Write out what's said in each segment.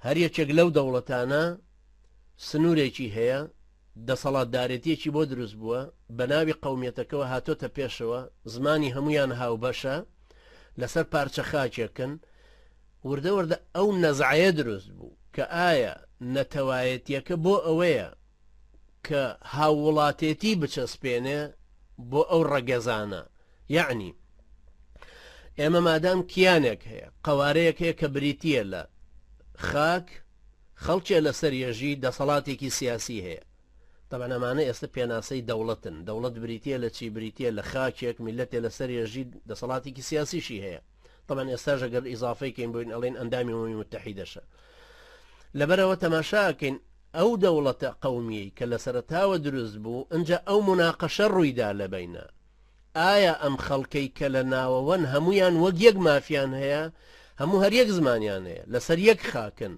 هەر یەکێک لەو دەوڵەتانە سنوورێکی هەیە، دەسەڵاتدارێتییەکی بۆ دروست بووە، بە ناوی قەومیەتەکەوە هاتۆتە پێشەوە، زمانی هەموویان هاوبەشە، لەسەر پارچە خاکێکن، وردە وردە ئەو نەزعەیە دروست بوو کە ئایا نەتەوایەتییەکە بۆ ئەوەیە کە هاووڵاتێتی بچەسپێنێ بۆ ئەو ڕەگەزانە، یەعنی ئێمە مادام کیانێک هەیە، قەوارەیەک هەیە کە بریتییە لە خاک، خەڵکێ لەسەر یەژی دەسەڵاتێکی سیاسی هەیە. تەبعەن ئەمانە ئێستە پێناسەی دەوڵەتن، دەوڵەت بریتییە لە چی؟ بریتییە لە خاکێک میللەتێ لەسەر یەژی دەسەڵاتێکی سیاسیشی هەیە. تەبعەن ئێستاش ئەگەر ئیزافەی کەین بۆین ئەڵێن ئەندامی ئومەمی متحیدەشە. لەبەرئەوە تەماشا ئەکەین ئەو دەوڵەتە قەومیەی کە لە سەرەتاوە دروست بوو ئنجا ئەو موناقەشە ڕوویدا لە بەینا ئایا ئەم خەڵکەی کە لە ناوەوەن هەموویان وەک یەک مافیان هەیە هەموو هەر یەک زمانیان هەیە لەسەر یەک خاکن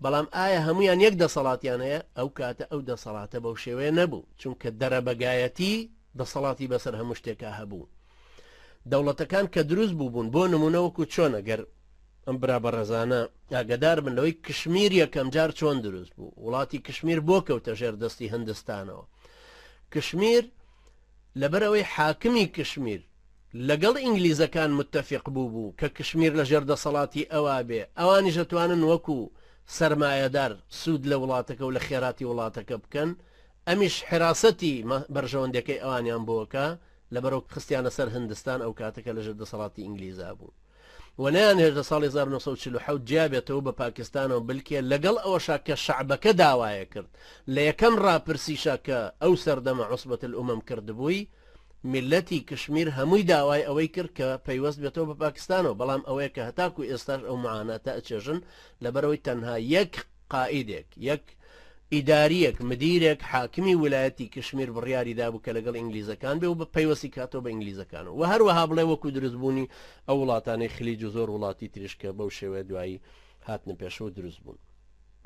بەڵام ئایا هەموویان یەک دەسەڵاتیان هەیە ئەو کاتە ئەو دەسەڵاتە بەو شێوەیە نەبوو چونکە دەرەبەگایەتی دەسەڵاتی بەسەر هەموو شتێکا هەبوو دەوڵەتەکان کە دروست بووبوون بۆ نمونە وەکو چۆن ئەگەر ئەم برا بەڕێزانە ئاگدار بن لەوەی کشمیر یەکەم جار چۆن دروست بوو وڵاتی کشمیر بۆ کەوتە ژێر دەستی هندستانەوە کشمیر لەبەرئەوەی حاکمی کشمیر لەگەڵ ئینگلیزەکان متەفیق بوو بوو کە کشمیر لە ژێر دەسەڵاتی ئەوا بێ ئەوانیش ئەتوانن وەکو سەرمایەدار سوود لە وڵاتەکە و لە خێراتی وڵاتەکە بکەن ئەمیش حراسەتی بەرژەوەندەکەی ئەوانیان بۆکە لەبەرەوە خستیانە سەر هندستان ئەو کاتە کە لەژێر دەسەڵاتی ئینگلیزا بوو. و نەیانهێشت لە ساڵی 1947 جیا بێتەوە بە پاکستانەوە بلکێ، لەگەڵ ئەوەشا کە شەعبەکە داوایە کرد لە یەکەم ڕاپرسیشا کە ئەو سەردەمە عوسبەت الامم کردبووی میللەتی کشمیر هەمووی داوای ئەوەی کرد کە پەیوەست بێتەوە بە پاکستانەوە بەڵام ئەوەیە کە هەتاکو ئێستاش ئەو معاناتە ئەچێژن لەبەرئەوەی تەنها یەک قائیدێک، یەک ئیدارییەک، مدیرێک، حاکمی ولایەتی کشمیر بڕیاری دابوو کە لەگەڵ ئینگلیزەکان بێ و پەیوەستی کاتەوە بە ئینگلیزەکانەوە و هەروەها بڵێ وەکو دروستبوونی ئەو وڵاتانەی خلیج و زۆر وڵاتی تریش کە بەو شێوەیە دوایی هاتنە پێشەوە دروست بوون.